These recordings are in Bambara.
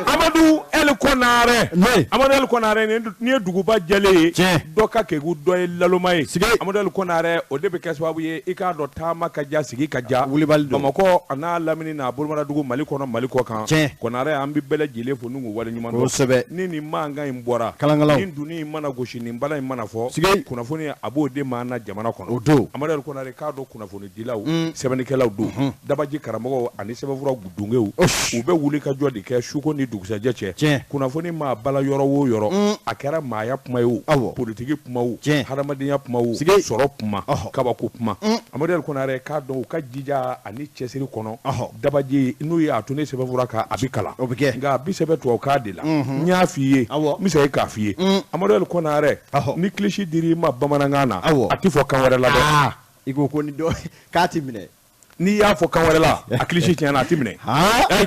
Amadu El Konare, Amadu El Konare, ni ye duguba jɛlen ye, dɔ ka kegu dɔ ye laloma ye. Amadu El Konare, o de bɛ kɛ sababu ye i k'a dɔn taama ka ja, sigi ka ja. Wulibali don. Bamakɔ a n'a lamini n'a bolomadadugu Mali kɔnɔ, Mali kɔ kan. Konare, an bɛ bɛɛ lajɛlen fo n'u wale ɲuman dɔn. Kosɛbɛ. Ni nin mankan in bɔra, Kalankalaw. Ni dunni in mana gosi, nin bala in mana fɔ, kunnafoni a b'o de maa na jamana kɔnɔ. O don. Amadu El Konare, k'a dɔn kunnafonidilaw, sɛbɛnnikɛlaw don, dabaji karamɔgɔw ani sɛbɛnfura dungew, u bɛ wuli ka jɔ de kɛ suko ni dugusɛjɛ cɛ. Kunnafoni maa bala yɔrɔ o yɔrɔ, a kɛra maaya kuma ye o, politiki kuma o, hadamadenya kuma o, sɔrɔ kuma, kabako kuma. Amadu El Konare, k'a dɔn u ka jija ani cɛsiri kɔnɔ, dabaji n'u ye a to ne sɛbɛnfura kan, a bɛ kalan. O bɛ kɛ. Nka a bɛ sɛbɛn tubabukan de la. N y'a f'i ye, n bɛ segin k'a f'i ye. Amadu El Konare, ni kilisi dir'i ma bamanankan na, a tɛ fɔ kan wɛrɛ la dɛ. I ko ko ni dɔ k'a ti minɛ. N'i y'a fɔ kan wɛrɛ la, a kilisi tiɲɛna, a ti minɛ.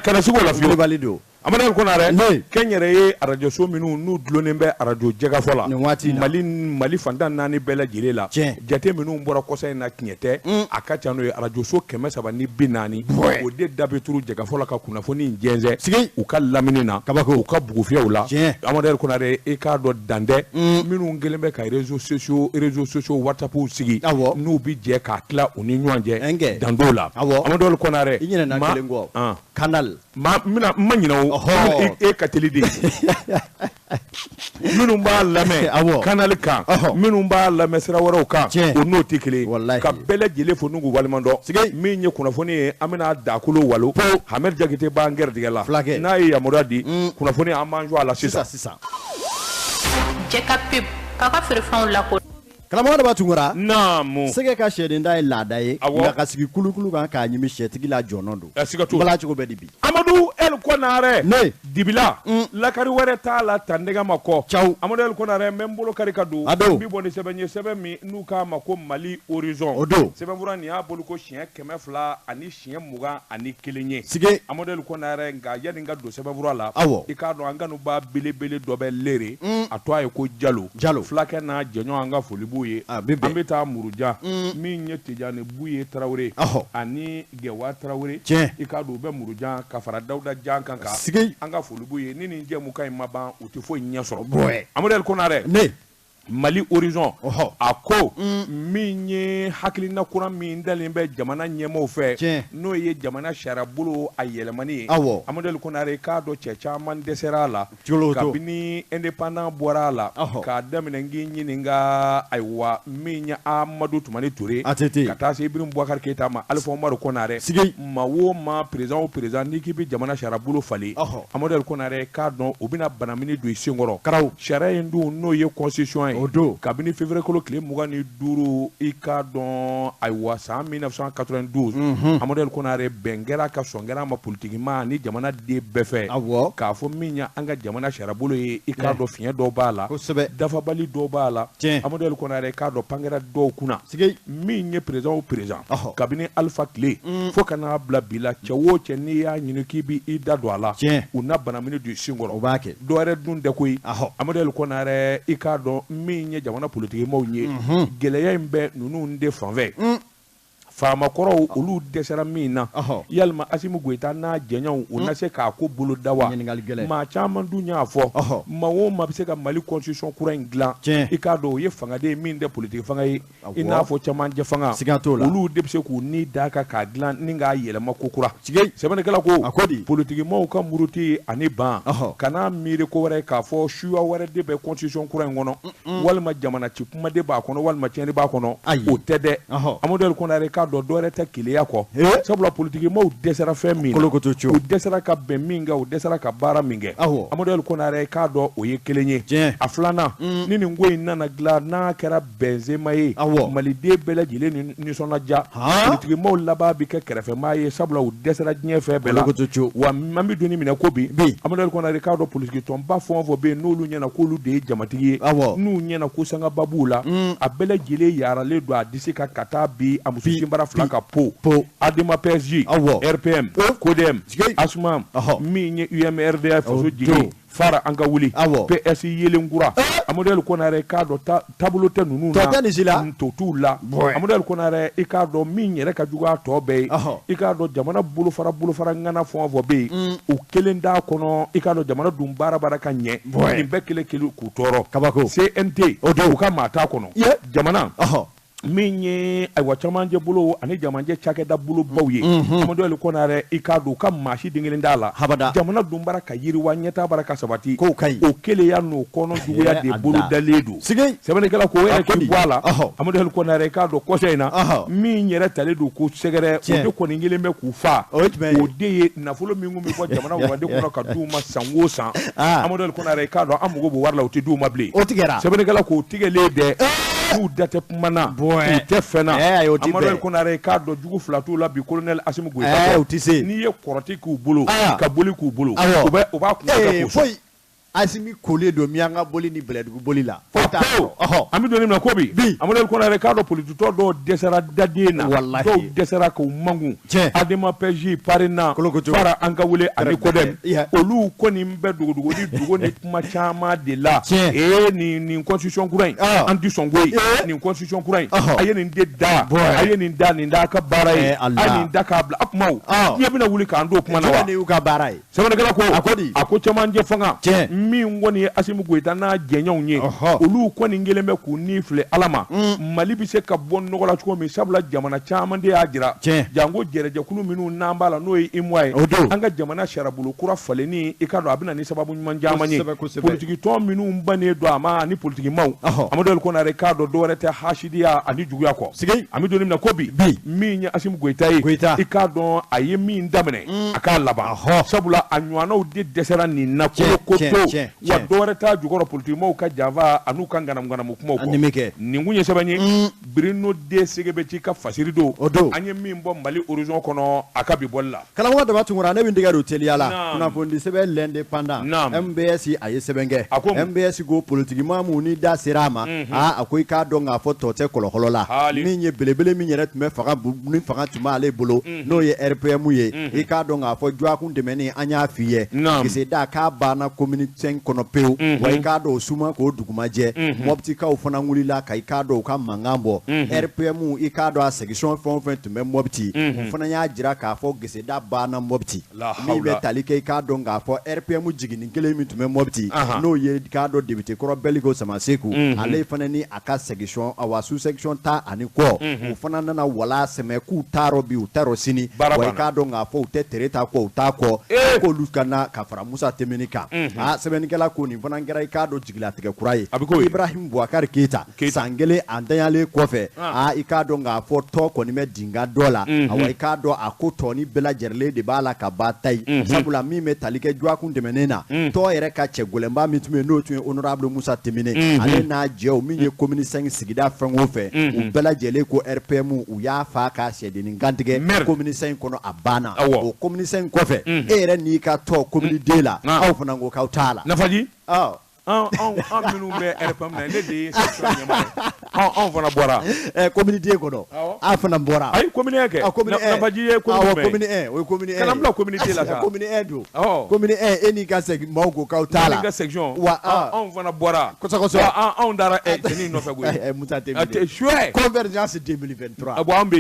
Kana sigi o la fiyewu. Wulibali don. Amadu El Konare, kɛnyɛrɛye arajoso minnu n'u dulonnen bɛ arajo jɛgafɔ la nin waati in na, Mali fantan naani bɛɛ lajɛlen la, jate minnu bɔra kɔsa in na tiɲɛ tɛ, a ka ca n'o ye arajoso 340, o de da bɛ turu jɛgafɔ la ka kunnafoni in jɛnsɛn u ka lamini na, kabako, u ka bugufiyɛw la. Amadu El Konare, i k'a dɔn dan tɛ minnu kɛlen bɛ ka réseaux sociaux WhatsApp sigi, n'u bɛ jɛ k'a tila u ni ɲɔgɔn cɛ, dan t'o la. Amadu El Konare, i ɲinɛna kelen kɔ, Canal. Ma n ma ɲinɛ o, e ka teli de. Minnu b'a lamɛn Canal kan, minnu b'a lamɛn sira wɛrɛw kan, o n'o tɛ kelen ye. Ka bɛɛ lajɛlen fo n'u k'u waleɲuman dɔn. Min ye kunnafoni ye, an bɛna dakolo walo. Hamɛdi Jakite b'an gɛrɛtigɛ la, n'a ye yamaruya di, kunnafoni an b'an jɔ a la sisan. Sisan. Jɛka pub k'a ka feerefɛnw lako. Karamɔgɔ Daba Tunkara. Naamu. Sɛgɛ ka sɛdenda ye laada ye. Nka ka sigi kulukulu kan k'a ɲimi sɛtigi la jɔnɔ don. Siga t'o la. Bala cogo bɛ di bi? Amadu El Konare. Ne. Dibila. Lakari wɛrɛ t'a la tandɛgɛ ma kɔ. Caw. Amadu El Konare, n bɛ n bolo kari ka don. A don. N bɛ bɔ ni sɛbɛn ye, sɛbɛn min n'u k'a ma ko Mali Horizon. O don. Sɛbɛnfura nin y'a bolo ko siɲɛ 221 ye. Sige. Amadu El Konare, nka yanni n ka don sɛbɛnfura la. Awɔ. I k'a dɔn an kanubaa belebele dɔ bɛ Lere. A tɔgɔ ye ko Jalo. Jalo. Fulakɛ n'a jɛɲɔgɔn, an ka foli b'u ye. A bɛ bɛn. An bɛ taa Murujan. Min ye Tijani Buye Tarawele. Ani Gɛwa Tarawele. I k'a dɔn u bɛ Murujan ka fara Dawuda Jan kan. Sige. An ka foli b'u ye. Ni nin jɛmukan in ma ban, u tɛ foyi ɲɛ sɔrɔ. Bɔɛ. Amadu El Konare. Ne. Mali Horizon, a ko min ye hakilina kura min dalen bɛ jamana ɲɛmaaw fɛ, n'o ye jamana sariyabolo a yɛlɛmani ye. Amadu El Konare, k'a dɔn cɛ caman dɛsɛra a la kabini indépendant bɔra a la, k'a daminɛ n k'i ɲininka, ayiwa, min ye Amadu Tumani Ture, ATT, ka taa se Ibrahim Boubacar Keita ma, Alifa Umaru Konare, maa o maa, président o président, n'i k'i bɛ jamana sariyabolo falen, Amadu El Konare, k'a dɔn u bɛna banamini don i senkɔrɔ. Sariya in dun, n'o ye constitution ye, o don, kabini février kalo tile 25, i k'a dɔn, ayiwa, san 1992, Amadu El Konare, bɛn kɛra ka sɔn kɛra ma politiki maa ni jamana den bɛɛ fɛ, k'a fɔ min ye an ka jamana sariyabolo ye, i k'a dɔn fiɲɛ dɔw b'a la, dafabali dɔw b'a la. Amadu El Konare, k'a dɔn pan kɛra dɔw kunna. Min ye président o président, kabini Alifa tile fo ka n'a bila bi la, cɛ o cɛ n'i y'a ɲini k'i b'i da don a la, u na banamini don i sen kɔrɔ. O b'a kɛ. Dɔ wɛrɛ dun tɛ koyi. Amadu El Konare, i k'a dɔn min ye jamana politikimaw ye, gɛlɛya in bɛ ninnu de fanfɛ. Faamakɔrɔw, olu dɛsɛra min na, yalima Asimi Goyita n'a jɛɲɔgɔnw, u na se k'a ko boloda wa? Maa caman dun y'a fɔ, maa o maa bɛ se ka Mali constitution kura in dilan, i k'a dɔn o ye fangaden min tɛ politiki fanga ye, i n'a fɔ cɛmancɛ fanga, olu de bɛ se k'u ni d'a kan k'a dilan ni k'a yɛlɛma ko kura. Sɛbɛnnikɛla ko, politikimaw ka muruti ani ban, kana miiri ko wɛrɛ k'a fɔ suya wɛrɛ de bɛ constitution kura in kɔnɔ, walima jamana ci kuma de b'a kɔnɔ, walima tiɲɛni b'a kɔnɔ, o tɛ dɛ. Amadu El Konare, k'a dɔn dɔwɛrɛ tɛ keleya kɔ, sabula politikimaw dɛsɛra fɛn min na, u dɛsɛra ka bɛn min kɛ, u dɛsɛra ka baara min kɛ. Amadu El Konare, k'a dɔn o ye kelen ye. A filanan, ni nin ko in nana dilan, n'a kɛra bɛnsenma ye, maliden bɛɛ lajɛlen nisɔndiya, politikimaw laban bɛ kɛ kɛrɛfɛmaa ye, sabula u dɛsɛra diɲɛ fɛn bɛɛ la. Wa an bɛ don min ko bi, Amadu El Konare, k'a dɔn politiki tɔnba fɛn o fɛn bɛ yen, n'olu ɲɛna k'olu de ye jamatigi ye, n'u ɲɛna ko sangaba b'u la, a bɛɛ lajɛlen yaaralen don a disi kan ka taa bi a muso sinba bara fila ka po Adema PSG RPM CODEM ASMAM min ye UMRDA faso jigi fara an ka wuli PS Yelenkura Amadu Konare k'a dɔn taabolo tɛ ninnu na to t'u la Amadu Konare i k'a dɔn min yɛrɛ ka jugu a tɔ bɛɛ ye i k'a dɔn jamana bolofara ŋana fɛn o fɛn bɛ yen u kelen t'a kɔnɔ i k'a dɔn jamana dun baara ka ɲɛ nin bɛɛ kelen kelen k'u tɔɔrɔ kabako CNT u ka maa t'a kɔnɔ jamana min ye ayiwa camancɛ bolo ani jamajɛ cakɛda bolobaw ye Amadu Konare i k'a dɔn u ka maa si den kelen t'a la jamana dun bara ka yiriwa ɲɛtaa bara ka sabati o kelenya n'o kɔnɔ juguya de bolo dalen don sɛbɛnnikɛla ko o yɛrɛ k'i bɔ a la Amadu Konare i k'a dɔn kɔsa in na min yɛrɛ talen don ko sɛgɛrɛ o de kɔni kelen bɛ k'u fa o de ye nafolo min kun bɛ bɔ jamana wagande kɔnɔ ka d'u ma san o san Amadu Konare i k'a dɔn an mago b'o wari la o tɛ d'u ma bilen sɛbɛnnikɛla k'o tigɛlen dɛ k'u da tɛ kuma na u tɛ fɛn na Amadu Konare k'a dɔn jugu fila t'u la bi colonel Assimi Goïta n'i ye kɔrɔti k'u bolo ka boli k'u bolo u b'a kun k'u sɔn Assimi kolen don Miyanka boli ni Bɛlɛdugu boli la an bɛ don min na ko bi Amadu Konare k'a dɔn polititɔ dɔw dɛsɛra daden na dɔw dɛsɛra k'u mankun Adema PSG Parena fara an ka wele ani CODEM olu kɔni bɛ dogodogoli dogo ni kuma caman de la nin constitution kura in an tɛ sɔn koyi nin constitution kura in a ye nin de da a ye nin da nin da a ka baara ye a ye nin da k'a bila a kumaw diɲɛ bɛna wuli k'an to kuma na wa sɛbɛnnikɛla ko a ko camancɛ fanga min kɔni ye Assimi Goïta n'a jɛɲɔgɔnw ye olu kɔni kelen bɛ k'u ni filɛ Ala ma Mali bɛ se ka bɔ nɔgɔ la cogo min sabula jamana caman de y'a jira janko jɛrɛjɛkulu minnu n'an b'a la n'o ye UEMOA ye an ka jamana sariyabolo kura falenni i k'a dɔn a bɛ na ni sababu ɲuman caman ye politiki tɔn minnu bannen don a ma ani politiki maaw Amadu Konare k'a dɔn dɔwɛrɛ tɛ hasidiya ani juguya kɔ an bɛ don min na ko bi min ye Assimi Goïta ye i k'a dɔn a ye min daminɛ a k'a laban sabula a ɲɔgɔnnaw de dɛsɛra nin na ko to wa dɔwɛrɛ t'a jukɔrɔ politikimaw ka janfa an'u ka ŋanamuŋanamu kumaw kɔ nin kun ye sɛbɛn ye Bruno D Segebeti ka fasiri don an ye min bɔ Mali Horizon kɔnɔ a ka bi bɔli la karamɔgɔ Daba Tunkara ne bɛ n tɛgɛ don teliya la kunnafoni sɛbɛn l'Indépendant MBS a ye sɛbɛn kɛ MBS ko politikimaa mun ni da sera a ma a ko i k'a dɔn k'a fɔ tɔ tɛ kɔlɔkɔlɔ la min ye belebele min yɛrɛ tun bɛ fanga ni fanga tun b'ale bolo n'o ye RPM ye i k'a dɔn k'a fɔ Juwakun dɛmɛni an y'a f'i ye Geseda k'a banna commune 5 kɔnɔ pewu wa i k'a dɔn o suma k'o dugumajɛ Mɔptikaw fana wulila ka i k'a dɔn u ka mankan bɔ RPM i k'a dɔn a section fɛn o fɛn tun bɛ Mɔpti o fana y'a jira k'a fɔ Geseda banna Mɔpti min bɛ tali kɛ i k'a dɔn k'a fɔ RPM jiginni kelen min tun bɛ Mɔpti n'o ye i k'a dɔn député kɔrɔ Bɛliko Samaseku ale fana ni a ka section awa sous section ta ani kɔ u fana nana wala sɛmɛ k'u taarɔ bi u taarɔ sini wa i k'a dɔn k'a fɔ u tɛ tere ta kɔ u t'a kɔ k'olu ka na ka fara Musa Temini kan sɛbɛnnikɛla ko nin fana kɛra i k'a dɔn jigilatigɛ kura ye Ibrahim Boubacar Keita san kelen a danyalen kɔfɛ i k'a dɔn k'a fɔ tɔ kɔni bɛ dinga dɔ la awa i k'a dɔn a ko tɔni bɛɛ lajɛlen de b'a la ka ba ta ye sabula min bɛ tali kɛ Juwakun tɛmɛnen na tɔ yɛrɛ ka cɛ gɛlɛnba min tun bɛ yen n'o tun ye honorable Musa Temini ale n'a jɛw min ye commune 5 sigida fɛn o fɛn u bɛɛ lajɛlen ko RPM u y'a fa ka sɛdennin kantigɛ commune 5 kɔnɔ a banna o commune 5 kɔfɛ e yɛrɛ n'i ka tɔ commune 2 la aw fana ko k'aw t'a la Nafaji an minnu bɛ RPM na ne de ye section ɲɛmaa ye anw fana bɔra commune 2 kɔnɔ a fana bɔra ayi commune 1 kɛ Nafaji ye commune commune 1 o ye commune 1 kana bila commune 2 la sa commune 1 don commune 1 e n'i ka maaw ko k'aw t'a la ne ka section wa anw fana bɔra kosɛbɛ anw taara cɛnin nɔfɛ koyi Musa Temini suɛ convergence 2023 a bɔ an bɛ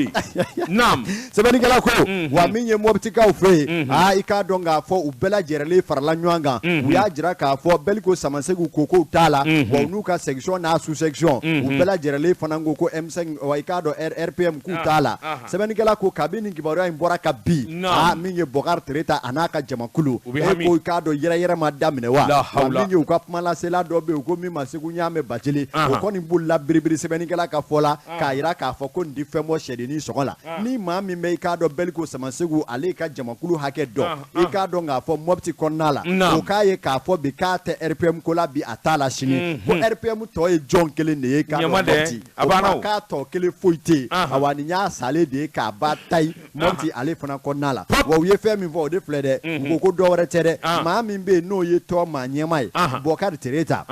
yen naam sɛbɛnnikɛla ko wa min ye Mɔptikaw fɛ yen i k'a dɔn k'a fɔ u bɛɛ lajɛlen farala ɲɔgɔn kan u y'a jira k'a fɔ Bɛliko Samaseku ko k'u t'a la wa u n'u ka section n'a sous section u bɛɛ lajɛlen fana ko ko M5 wa i k'a dɔn RPM k'u t'a la sɛbɛnnikɛla ko kabini nin kibaruya in bɔra ka bi min ye Bɔkari Tereta a n'a ka jamakulu e ko i k'a dɔn yɛrɛyɛrɛ ma daminɛ wa min ye u ka kumalasela dɔ bɛ yen ko min ma Segu Ɲaamɛ Bacili o kɔni bolila biribiri sɛbɛnnikɛla ka fɔ la k'a jira k'a fɔ ko nin tɛ fɛn bɔ sɛdennin sɔngɔ la ni maa min bɛ i k'a dɔn Bɛliko Samaseku ale ka jamakulu hakɛ dɔn i k'a dɔn k'a fɔ Mɔpti kɔnɔna la o k'a ye k'a fɔ bi k'a tɛ RPM ko la bi a t'a la sini ko RPM tɔ ye jɔn kelen de ye k'a dɔn Mɔpti o kuma k'a tɔ kelen foyi tɛ yen awa nin y'a salen de ye k'a ba tayi Mɔpti ale fana kɔnɔna la wa u ye fɛn min fɔ o de filɛ dɛ u ko ko dɔ wɛrɛ tɛ dɛ maa min bɛ yen n'o ye tɔ maa ɲɛmaa ye Bɔkari Tereta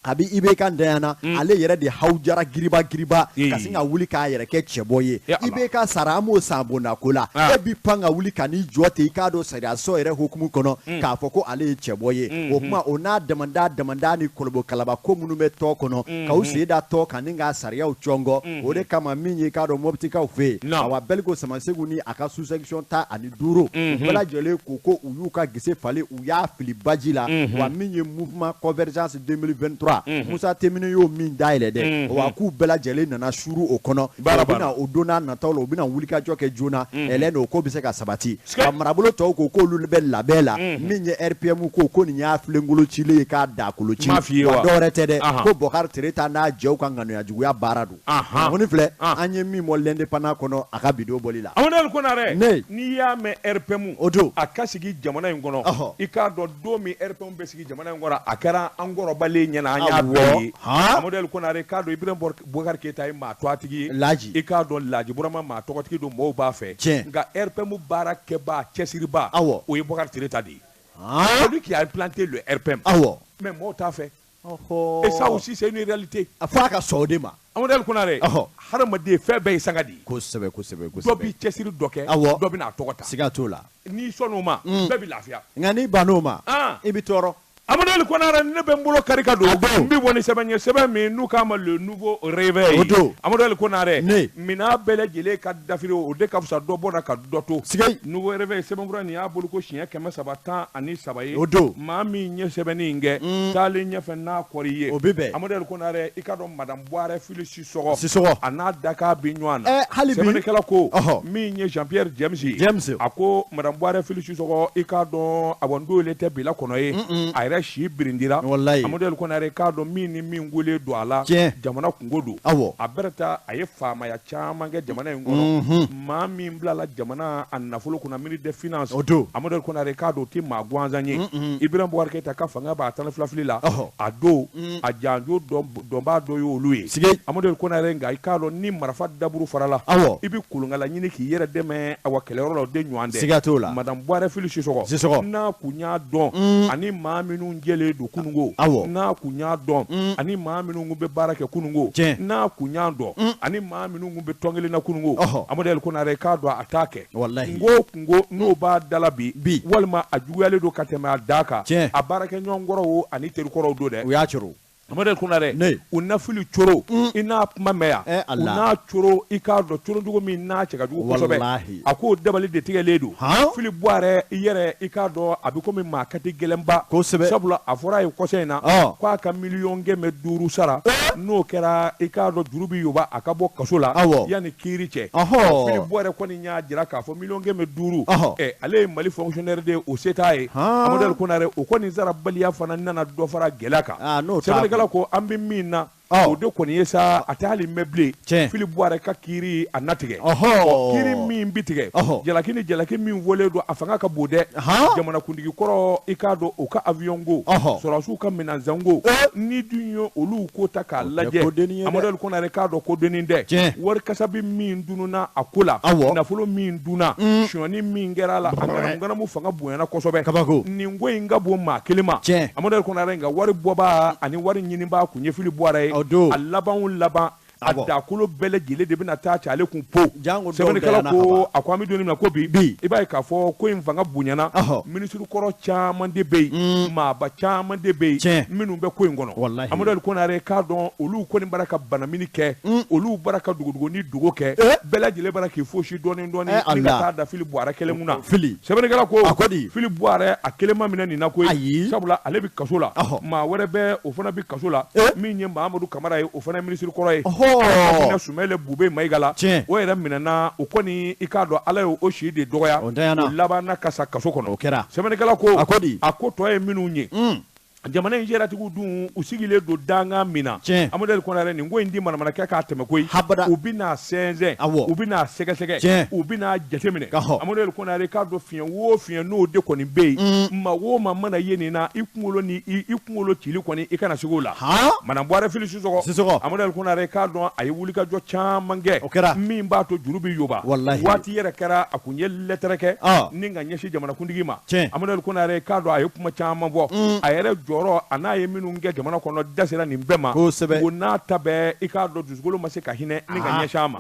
Kabi IBK ntanyana, ale yɛrɛ de hawujara giriba giriba ka sin ka wuli k'a yɛrɛ kɛ cɛbɔ ye. IBK sara, an m'o san bonda ko la. E bi pan ka wuli ka n'i jɔ ten, i k'a dɔn sariya sɔ yɛrɛ hukumu kɔnɔ k'a fɔ ko ale ye cɛbɔ ye. O kuma o n'a damanda damanda ni kolobo kalaba ko minnu bɛ tɔ kɔnɔ k'aw sen da tɔ kan ni k'a sariyaw cɔngɔ, o de kama min ye i k'a dɔn Mɔpitikaw fɛ yen, awa, Bɛliko Samasegu ni a ka sous-section 15, u bɛɛ lajɛlen ko ko u y'u ka gese falen, u y'a fili baji la. Wa min ye mouvement convergence 2023, Musa Temini y'o min dayɛlɛ dɛ, wa k'u bɛɛ lajɛlen nana suru o kɔnɔ. U bɛna o don n'a nataw la, u bɛna wulikajɔ kɛ joona ɛlɛn o ko bɛ se ka sabati. Ka marabolo tɔw ko k'olu bɛ labɛn la. Min ye RPM ko nin y'a filenkolo cilen ye k'a dakolo ci, wa dɔwɛrɛ tɛ dɛ, ko Bɔkari Tereta n'a jɛw ka ŋanuya juguya baara don. Kunnafoni filɛ an ye min bɔ l'Indépendant kɔnɔ a ka bidon bɔli la. Amadu Konare, n'i y'a mɛn RPM o don a ka sigi jamana in kɔnɔ, i k'a dɔn don min RPM bɛ sigi jamana in kɔnɔ, a kɛra an kɔrɔbalen ɲɛna, an y'a bɛɛ ye. Amadu Konare, i k'a dɔn Ibrahim Boubacar Keita ye maa tɔgɔtigi ye. Laji. I k'a dɔn Laji Burama maa tɔgɔtigi don, mɔgɔw b'a fɛ. Nka RPM baara kɛbaa cɛsiriba, o ye Boubacar Tereta de ye. Celui qui a implanté le RPM. Mais mɔgɔw t'a fɛ. Et ça aussi, c'est une réalité. A fɔ a ka sɔn o de ma. Amadu Konare, hadamaden fɛn bɛɛ ye sanga de ye. Kosɛbɛ, kosɛbɛ, kosɛbɛ. Dɔ b'i cɛsiri dɔ kɛ, dɔ bɛ n'a tɔgɔ ta. Siga t'o la. N'i sɔnn'o ma, bɛɛ bɛ lafiya. Nka n'i bann'o ma, i bɛ tɔɔrɔ. Amadu Konare, ne bɛ n bolo kari ka don. N bɛ bɔ ni sɛbɛn ye, sɛbɛn min n'u k'a ma Le Nouveau Réveil. O don. Amadu Konare, minɛn bɛɛ lajɛlen ka dafiri, o de ka fisa dɔ bɔ ka dɔ to. Siga. Nouveau Réveil sɛbɛnfura nin y'a bolo ko siɲɛ 313 ye. O don. Maa min ye sɛbɛnni in kɛ, taalen ɲɛfɛ n'a kɔri ye. O bɛ bɛn. Amadu Konare, i ka dɔn Madame Buarɛ Fili Sisɔgɔ. Sisɔgɔ. A n'a dakan bɛ ɲɔgɔn na. Hali bi. Sɛbɛnnikɛla ko. Min ye Jean Pierre James ye. James. A ko Madame Buarɛ Fili Sisɔgɔ, i k'a dɔn a n dole tɛ bila kɔnɔ ye. A yɛrɛ si birindira. Walayi. Amadu Konare, k'a dɔn min ni min wele don a la. Tiɲɛ. Jamana kungo don. Awɔ. A bɛrɛ ta a ye faamaya caman kɛ jamana in kɔnɔ. Maa min bilala jamana a nafolo kunna, ministre des finances. O don. Amadu Konare, k'a dɔn o tɛ maa gansan ye. Ibrahim Boubacar Keita ka fanga b'a 12 fili la. A don a janjo dɔnbaa dɔ ye olu ye. Sige. Amadu Konare, nka i k'a dɔn ni marifa daburu farala. Awɔ. I bɛ kolonkala ɲini k'i yɛrɛ dɛmɛ awa kɛlɛyɔrɔ la, o de ɲɔgɔn tɛ. Siga t'o la. Madame Buarɛ Fili Sisɔgɔ. Sisɔgɔ. N'a kun y'a dɔn ani maa minnu jɛlen don kunungo. Awɔ. N'a kun y'a dɔn ani maa minnu bɛ baara kɛ kunungo. Tiɲɛ. N'a kun y'a dɔn ani maa minnu bɛ tɔn kelen na kunungo. Amadu Konare, k'a dɔn a t'a kɛ. Walahi. Kungo kungo n'o b'a da la bi. Bi. Walima a juguyalen don ka tɛmɛ a da kan. Tiɲɛ. A baarakɛɲɔgɔn kɔrɔw ani terikɔrɔw don dɛ. U y'a coro. Amadu Konare, u na Fili coro, i n'a kuma mɛn yan, u n'a coro, i k'a dɔn coro cogo min n'a cɛ ka jugu kosɛbɛ. A k'o dabali de tigɛlen don. Fili Buarɛ i yɛrɛ, i k'a dɔn a bɛ komi maa kati gɛlɛnba. Kosɛbɛ. Sabula a fɔra a ye kɔsɛ in na k'a ka 5 miliyɔn sara, n'o kɛra i k'a dɔn juru bɛ yoba a ka bɔ kaso la yanni kiiri cɛ. Fili Buarɛ kɔni y'a jira k'a fɔ 5 miliyɔn, ale ye Mali fonctionnaire de ye, o se t'a ye. Amadu Konare, o kɔni sarabaliya fana nana dɔ fara gɛlɛya kan. Sɛbɛnnikɛla ko an bɛ min na, o de kɔni ye sa, a tɛ hali mɛn bilen. Fili Buarɛ ka kiiri a na tigɛ. Kiiri min bi tigɛ, jalaki ni jalaki min fɔlen don, a fanga ka bon dɛ. Jamanakuntigi kɔrɔ, i k'a dɔn o ka avion ko, sɔrɔdasiw ka minɛnsanko, ni dun ye olu ko ta k'a lajɛ, Amadu Konare, k'a dɔn ko dennin tɛ. Wari kasabi min dununa a ko la, nafolo min dunna, sonyani min kɛra a la, a ŋanamu fanga bonyana kosɛbɛ. Kabako. Nin ko in ka bon maa kelen ma. Amadu Konare, nka wari bɔbaa ani wari ɲinibaa kun ye Fili Buarɛ ye. A laban o laban, a dakolo bɛɛ lajɛlen de bɛna taa cɛ ale kun po. Sɛbɛnnikɛla ko a ko an bɛ don min na ko bi, i b'a ye k'a fɔ ko in fanga bonyana. Minisiri kɔrɔ caman de bɛ yen, maaba caman de bɛ yen minnu bɛ ko in kɔnɔ. Amadu Konare, k'a dɔn olu kɔni bara ka banamini kɛ, olu bara ka dogodogo dogo kɛ, bɛɛ lajɛlen bara k'i fosi dɔɔni dɔɔni ni ka taa da Fili Buarɛ kelen kun na. Sɛbɛnnikɛla ko Fili Buarɛ a kelen ma minɛ nin na koyi, sabula ale bɛ kaso la, maa wɛrɛ bɛ o fana bɛ kaso la, min ye Mahamadu Kamara ye, o fana ye minisiri kɔrɔ ye. Sumɛlɛ Bube Mayiga la, o yɛrɛ minɛna, o kɔni i k'a dɔn Ala ye o si de dɔgɔya, o labanna ka sa kaso kɔnɔ. Sɛbɛnnikɛla ko a ko tɔ ye minnu ye, jamana in sɛratigiw dun u sigilen don dankan min na. Amadu Konare, nin ko in di manamana kɛ k'a tɛmɛ koyi. U bɛna sɛnsɛn, u bɛna sɛgɛsɛgɛ, u bɛna jateminɛ. Amadu Konare, k'a dɔn fiɲɛ o fiɲɛ n'o de kɔni bɛ yen, maa o maa mana ye nin na, i kunkolo ni i kunkolo cili kɔni, i kana sigi o la. Madame Buarɛ Fili Sisɔgɔ, Amadu Konare, k'a dɔn a ye wulikajɔ caman kɛ min b'a to juru bɛ yoba. Waati yɛrɛ kɛra a kun ye lɛtɛrɛ kɛ ni ka ɲɛsin jamanakuntigi ma. Amadu Konare, k'a dɔn a ye kuma caman fɔ, a yɛrɛ jɔ jɔyɔrɔ a n'a ye minnu kɛ jamana kɔnɔ da sera nin bɛɛ ma ko n'a ta bɛɛ i k'a dɔn dusukolo ma se ka hinɛ ni ka ɲɛsin a ma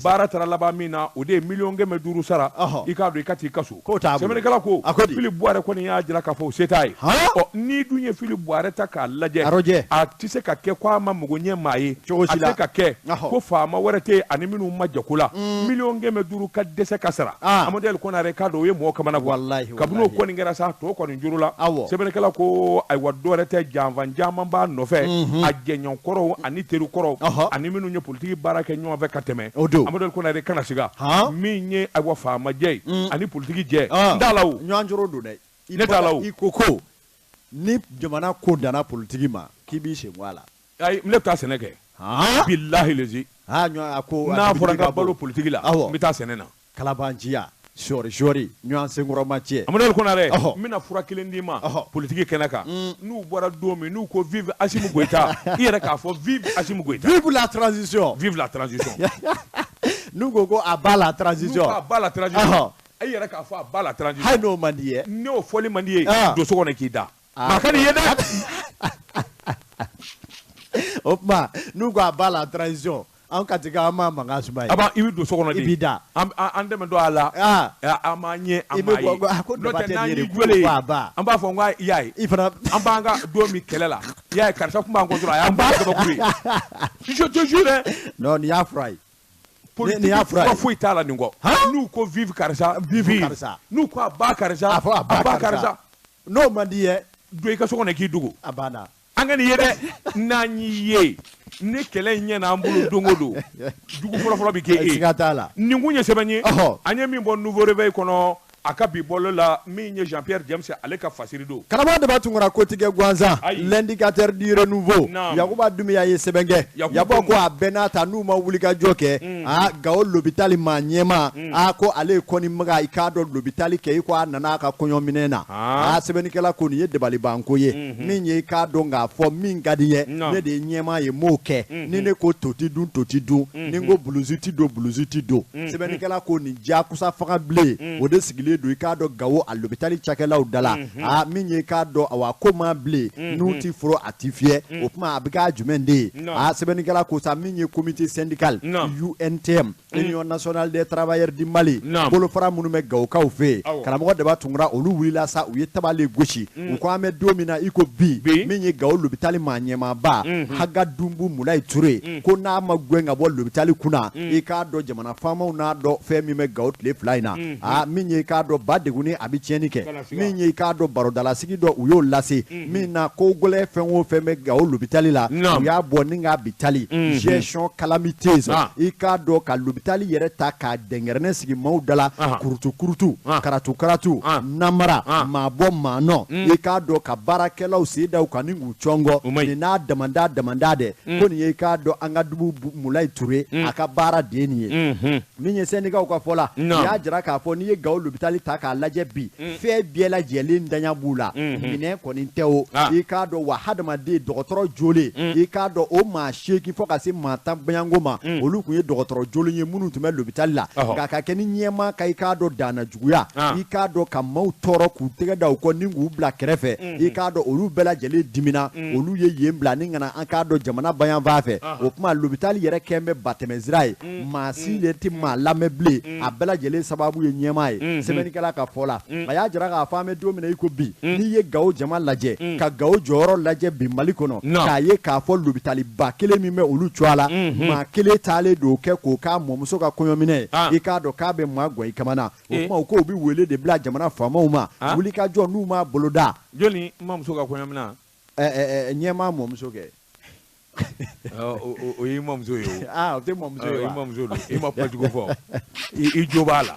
baara taara laban min na o de ye 500 million sara i k'a dɔn i ka t'i ka so sɛbɛnnikɛla ko Philippe Buwarɛ kɔni y'a jira k'a fɔ o se t'a ye ɔ n'i dun ye Philippe Buwarɛ ta k'a lajɛ a tɛ se ka kɛ ko a ma mago ɲɛ maa ye a tɛ se ka kɛ ko faama wɛrɛ tɛ yen ani minnu ma jɛ ko la 500 million ka dɛsɛ ka sara Amadu El Konare k'a dɔn o ye mɔgɔ kamana gan kabini o kɔni kɛra sa tɔ kɔni juru la sɛbɛnnikɛla ko ayiwa dɔwɛrɛ tɛ janfan caman b'a nɔfɛ a jɛɲɔgɔnkɔrɔw ani terikɔrɔw ani minnu ye politiki baara kɛ ɲɔgɔn fɛ ka tɛmɛ Amadu El Konare kana siga min ye ayiwa faamajɛ ye ani politiki jɛ n t'a la o ɲɔgɔn joro don dɛ ne t'a la o i ko ni jamana ko danna politiki ma k'i b'i sen bɔ a la ayi ne bɛ taa sɛnɛ kɛ bilahi lezi a ko n'a fɔra n ka balo politiki la n bɛ taa sɛnɛ na kalabanciya sɔɔri sɔɔri ɲɔgɔn senkɔrɔma cɛ Amadu El Konare n bɛna fura kelen d'i ma politiki kɛnɛ kan n'u bɔra don min n'u ko vive Assimi Goïta i yɛrɛ k'a fɔ vive Assimi Goïta vive la transition vive la transition n'u ko à bas la transition n'u ko à bas la transition e yɛrɛ k'a fɔ à bas la transition hali n'o man di ye n'o fɔli man di ye don so kɔnɔ k'i da maa ka nin ye dɛ o tuma n'u ko à bas la transition an ka tigɛ an ma mankan suma ye a b'a i bɛ don so kɔnɔ de i b'i da an dɛmɛ don a la an m'an ɲɛ an m'a ye n'o tɛ n'an y'i jɔlen ye an b'a fɔ n ko i y'a ye i fana an b'an ka don min kɛlɛ la i y'a ye karisa kun b'an kɔ dɔrɔn a y'an ba kabakuru ye je te jure non nin y'a fura ye politique fura foyi t'a la nin kɔ n'u ko vive karisa vive karisa n'u ko à bas karisa a fɔ à bas karisa n'o man di ye don i ka so kɔnɔ k'i dogo a banna an ka nin ye dɛ n'an y'i ye ni kɛlɛ in ɲɛna an bolo don o don jugu fɔlɔfɔlɔ bɛ k'e ye siga t'a la nin kun ye sɛbɛn ye an ye min bɔ Nouveau Réveil kɔnɔ a ka bi bɔlɔ la min ye Jean Pierre James ale ka fasiri don karamɔgɔ Daba Tunkara kotigɛ gansan l'indicateur du renouveau Yakuba Dunbiya ye sɛbɛn kɛ Yakuba ko a bɛɛ n'a ta n'u ma wulikajɔ kɛ a Gawo lopitali maa ɲɛmaa a ko ale ye kɔni maga i k'a dɔn lopitali kɛ i ko a nana a ka kɔɲɔminɛn na a sɛbɛnnikɛla ko nin ye dabalibanko ye min ye i k'a dɔn k'a fɔ min ka di n ye ne de ye ɲɛmaa ye n m'o kɛ ni ne ko to ti dun to ti dun ni n ko bulusi ti don bulusi ti don sɛbɛnnikɛla ko nin jakusa faga bilen o de sigilen don i k'a dɔn Gawo a lopitali cakɛlaw da la a min ye i k'a dɔn awa ko ma bilen n'u ti foro a ti fiyɛ o tuma a bɛ k'a jumɛn de ye a sɛbɛnnikɛla ko sa min ye comité syndical UNTM Union nationale des travailleurs du Mali bolofara minnu bɛ Gawokaw fɛ yen karamɔgɔ Daba Tunkara olu wulila sa u ye tabale gosi u ko an bɛ don min na i ko bi min ye Gawo lopitali maa ɲɛmaaba Haga Dunbu Mulayi Ture ko n'a ma gɛn ka bɔ lopitali kunna i k'a dɔn jamana faamaw n'a dɔn fɛn min bɛ Gawo tile fila in na a min ye i k'a dɔn ba degunni a bɛ tiɲɛni kɛ min ye i k'a dɔn barodalasigi dɔ u y'o lase min na ko gɛlɛn fɛn o fɛn bɛ Gawo lopitali la u y'a bɔ ni k'a bitali gestion calamiteuse i k'a dɔn ka lopitali yɛrɛ ta k'a dɛnkɛrɛnɛ sigi maaw da la kurutu kurutu karatu karatu namara maa bɔ maa nɔ i k'a dɔn ka baarakɛlaw sen da u kan ni k'u cɔngɔ nin n'a damanda damanda dɛ ko nin ye i k'a dɔn an ka dubu Mulayi Ture a ka baara de ye nin ye min ye syndicats ka fɔ la u y'a jira k'a fɔ n'i ye Gawo lopitali ta k'a lajɛ bi fɛn bɛɛ lajɛlen daɲa b'u la minɛn kɔni tɛ o i k'a dɔn wa hadamaden dɔgɔtɔrɔ jolen i k'a dɔn o maa 8 fo ka se maa 10 bayanko ma olu tun ye dɔgɔtɔrɔ jolen ye minnu tun bɛ lopitali la nka ka kɛ ni ɲɛmaa ka i k'a dɔn danna juguya i k'a dɔn ka maaw tɔɔrɔ k'u tɛgɛ da u kɔ ni k'u bila kɛrɛfɛ i k'a dɔn olu bɛɛ lajɛlen dimina olu ye yen bila ni kana an k'a dɔn jamana bayanfan fɛ o tuma lopitali yɛrɛ kɛn bɛ batɛmɛsira ye maa si de tɛ maa lamɛn bilen a bɛɛ lajɛlen sababu ye ɲɛmaa ye sɛbɛnnikɛla ka fɔ la a y'a jira k'a fɔ an bɛ don min na i ko bi n'i ye Gawo jama lajɛ ka Gawo jɔyɔrɔ lajɛ bi Mali kɔnɔ k'a ye k'a fɔ lopitaliba kelen min bɛ olu cogoya la maa kelen taalen don kɛ k'o k'a mɔmuso ka kɔɲɔminɛ ye i k'a dɔn k'a bɛ maa gɔ i kamana o tuma u ko u bɛ wele de bila jamana faamaw ma wulikajɔ n'u m'a boloda jɔnni mamuso ka kɔɲɔminɛ ɲɛmaa mɔmuso kɛ o y'i mamuso ye o aa o tɛ mamuso ye wa i mamuso don i ma kuma jugu fɔ i jo b'a la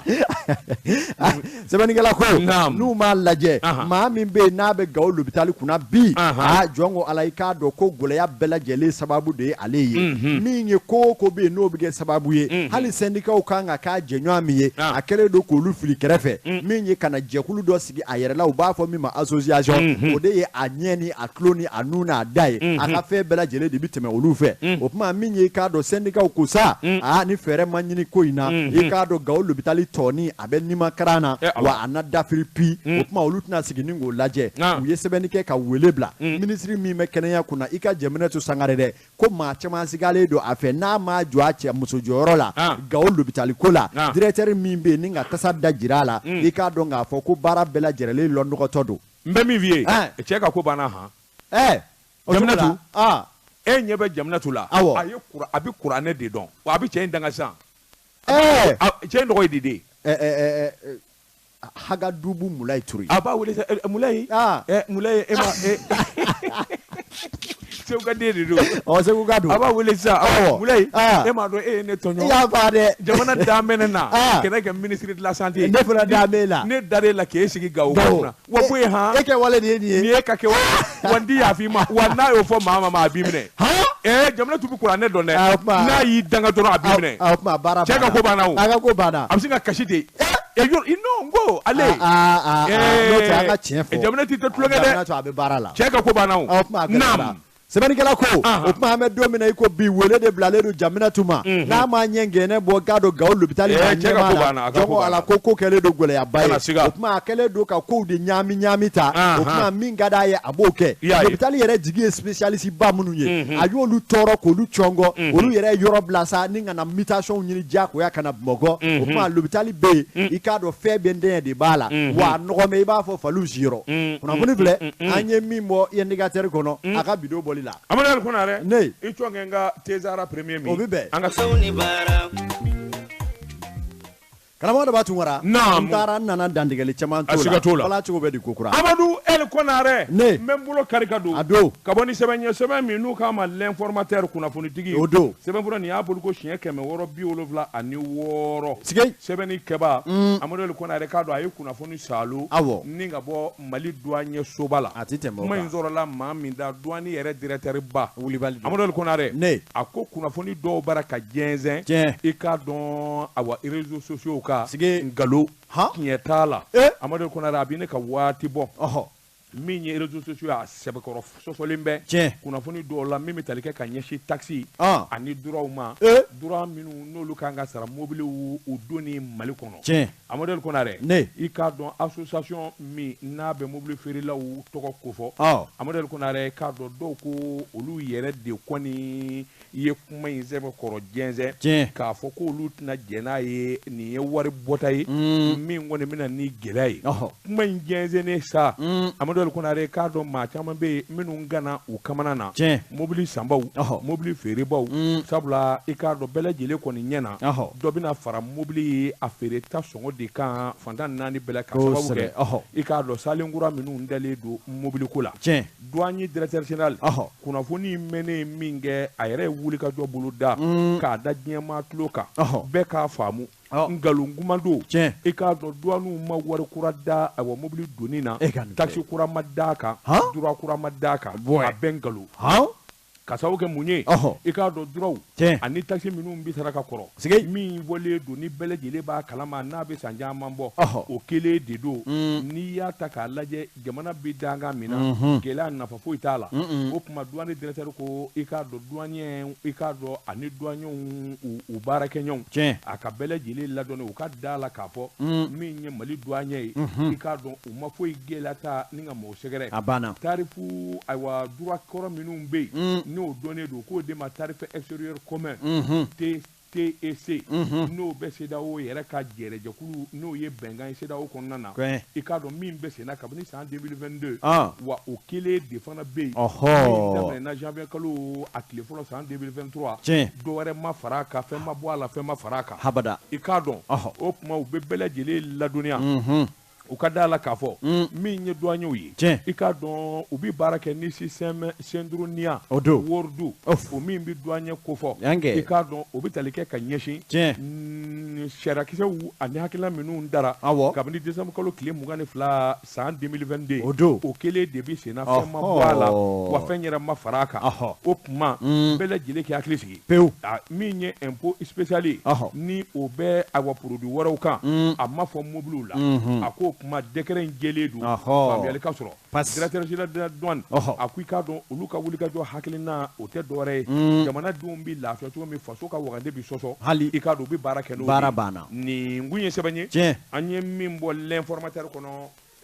sɛbɛnnikɛla ko n'u m'a lajɛ maa min bɛ yen n'a bɛ Gawo lopitali kunna bi aa jɔn ko Ala i k'a dɔn ko gɛlɛya bɛɛ lajɛlen sababu de ye ale ye min ye ko o ko bɛ yen n'o bɛ kɛ sababu ye hali syndicats kan ka k'a jɛɲɔgɔn min ye a kɛlen don k'olu fili kɛrɛfɛ min ye ka na jɛkulu dɔ sigi a yɛrɛ la u b'a fɔ min ma association o de ye a ɲɛ ni a tulo ni a nun n'a da ye a ka fɛn bɛɛ lajɛlen de bɛ tɛmɛ olu fɛ o tuma min ye i k'a dɔn syndicats ko sa aa ni fɛɛrɛ ma ɲini ko in na i k'a dɔn Gawo lopitali tɔni a bɛ nimakaran na wa a na dafiri pi o tuma olu tɛna sigi ni k'o lajɛ u ye sɛbɛnni kɛ ka wele bila minisiri min bɛ kɛnɛya kunna i ka Jaminatu Sangare dɛ ko maa caman sigalen don a fɛ n'a ma jɔ a cɛ muso jɔyɔrɔ la Gawo lopitali ko la directeur min bɛ yen ni ka tasa da jira a la i k'a dɔn k'a fɔ ko baara bɛɛ lajɛlen lɔnɔgɔtɔ don n bɛ min f'i ye cɛ ka ko banna han Jaminatu e ɲɛ bɛ Jaminatu la a ye a bɛ kuranɛ de dɔn wa a bɛ cɛ in danga sisan cɛ in tɔgɔ ye di de Hagadubu Mulayi Ture a b'a wele Mulayi Mulayi e ma Segu ka den de don ɔ Segu ka don a b'a wele sisan Mulayi e m'a dɔn e ye ne tɔɲɔ i y'a fa dɛ jamana dan bɛ ne na ka ne kɛ ministre de la santé ne fana dan b'e la ne dar'e la k'e sigi Gawo kunna wa ko ye han e kɛwale de ye nin ye nin ye ka kɛwale wa n ti yafa i ma wa n'a y'o fɔ maa ma a b'i minɛ Jaminatu bɛ kuranɛ dɔn dɛ n'a y'i danga dɔrɔn a b'i minɛ cɛ ka ko banna o a ka ko banna a bɛ sin ka kasi ten non n ko ale n'o tɛ an ka tiɲɛ fɔ Jaminatu tɛ tulonkɛ dɛ Jaminatu a bɛ baara la cɛ ka ko banna o naam Sɛbɛnnikɛla ko o tuma an bɛ don min na i ko bi wele de bilalen don Jaminatu ma n'a ma ɲɛ gɛnɛ bɔ k'a don Gawo lopitali ɲɛmaa la jɔn ala ko ko kɛlen don gɛlɛyaba ye o tuma a kɛlen don ka kow de ɲaami ɲaami ta o tuma min ka d'a ye a b'o kɛ lopitali yɛrɛ jigi ye spécialiste ba minnu ye a y'olu tɔɔrɔ k'olu cɔngɔ olu yɛrɛ ye yɔrɔ bila sa ni ka na mutation ɲini diyagoya ka na Bamakɔ o tuma lopitali bɛ yen i k'a dɔn fɛn bɛɛ dɛɲɛ de b'a la wa a nɔgɔ mɛ i b'a fɔ faliw siyɔrɔ kunnafoni filɛ an ye min bɔ indicateur kɔnɔ a ka bidon bɔli la Amadu Konare ne i cɔn kɛ n ka Tezara premier min o bɛ bɛn an ka karamɔgɔ Daba Tunkara n taara n nana dantigɛli caman t'o la wala cogo bɛ di ko kura Amadu El Konare ne n bɛ n bolo kari ka don a don ka bɔ ni sɛbɛn ye sɛbɛn min n'u k'a ma l'informateur kunnafonitigi o don sɛbɛnfura nin y'a bolo ko siɲɛ 676 sigi sɛbɛnni kɛba Amadu El Konare k'a dɔn a ye kunnafoni saalo awɔ ni ka bɔ Mali douanier soba la a tɛ tɛmɛ o kuma in sɔrɔla maa min da douane yɛrɛ directeur ba wulibali Amadu El Konare ne a ko kunnafoni dɔw bara ka jɛnsɛn i k'a dɔn awa réseaux sociaux kan sigi nkalon tiɲɛ t'a la Amadu El Konare a bɛ ne ka waati bɔ min ye réseaux sociaux a sɛbɛkɔrɔ sɔsɔlen bɛ tiɲɛ kunnafoni dɔw la min bɛ tali kɛ ka ɲɛsin taxe ani droits ma droits minnu n'olu kan ka sara mobiliw u donni Mali kɔnɔ tiɲɛ Amadu El Konare ne i k'a dɔn association min n'a bɛ mobili feerelaw tɔgɔ kofɔ Amadu El Konare k'a dɔn dɔw ko olu yɛrɛ de kɔni i ye kuma in sɛbɛkɔrɔ jɛnsɛn tiɲɛ k'a fɔ k'olu tɛna jɛn n'a ye nin ye wari bɔta ye min kɔni bɛna ni gɛlɛya ye kuma in jɛnsɛnnen sa Amadu El Konare k'a dɔn maa caman bɛ yen minnu gana u kamana na tiɲɛ mobili sanbaw mobili feerebaw sabula i k'a dɔn bɛɛ lajɛlen kɔni ɲɛ na dɔ bɛna fara mobili ye a feereta sɔngɔ de kan fantan naani bɛɛ la ka sababu kɛ i k'a dɔn salen kura minnu dalen don mobiliko la tiɲɛ douane directeur général kunnafoni mɛnnen min kɛ a yɛrɛ ye wulikajɔ bolo da k'a da diɲɛmaa tulo kan bɛɛ k'a faamu nkalon kuma don tiɲɛ i k'a dɔn douaniw ma wari kura da awa mobili donni na taxe kura ma d'a kan droit kura ma d'a kan a bɛɛ nkalon ka sababu kɛ mun ye i k'a dɔn droits ani taxe minnu bɛ sara ka kɔrɔ min fɔlen don ni bɛɛ lajɛlen b'a kalama n'a bɛ san caman bɔ o kelen de don n'i y'a ta k'a lajɛ jamana bɛ dankan min na gɛlɛya nafa foyi t'a la o tuma douane directeur ko i k'a dɔn douanier i k'a dɔn ani douaniers u baarakɛɲɔgɔnw a ka bɛɛ lajɛlen ladɔnni u ka da la k'a fɔ min ye Mali douanier ye i k'a dɔn u ma foyi gɛlɛya ta ni ka mɔgɔw sɛgɛrɛ a banna tarif ayiwa droit kɔrɔ minnu bɛ yen n'o dɔnnen don k'o de ma tarif extérieur commun TEC n'o bɛ CEDEAO yɛrɛ ka jɛrɛjɛkulu n'o ye bɛnkan ye CEDEAO kɔnɔna na i k'a dɔn min bɛ senna kabini san 2022 wa o kelen de fana bɛ yen min daminɛna janvier kalo a tile fɔlɔ san 2023 dɔ wɛrɛ ma fara a kan fɛn ma bɔ a la fɛn ma fara a kan habada i k'a dɔn o tuma u bɛ bɛɛ lajɛlen ladɔnniya u ka da la k'a fɔ min ye douaniers ye i k'a dɔn u bɛ baara kɛ ni système Syndronia Wordu o min bɛ douanier kofɔ i k'a dɔn o bɛ tali kɛ ka ɲɛsin sariyakisɛw ani hakilina minnu dara kabini décembre kalo tile 22 san 2022 o don o kelen de bɛ senna fɛn ma bɔ a la wa fɛn yɛrɛ ma fara a kan o tuma bɛɛ lajɛlen k'i hakili sigi pewu min ye impôt spécial ye ni o bɛ awa produit wɛrɛw kan a ma fɔ mobiliw la a ko o tuma décret in jɛlen don faamuyali ka sɔrɔ. Directeur général de la douane, a ko i k'a dɔn olu ka wulikajɔ hakilina o tɛ dɔwɛrɛ ye, jamanadenw bɛ lafiya cogo min, faso ka wagande bɛ sɔsɔ, hali i k'a dɔn u bɛ baara kɛ n'o ye. Baara banna. Nin kun ye sɛbɛn ye. Tiɲɛ. An ye min bɔ L'Informateur kɔnɔ,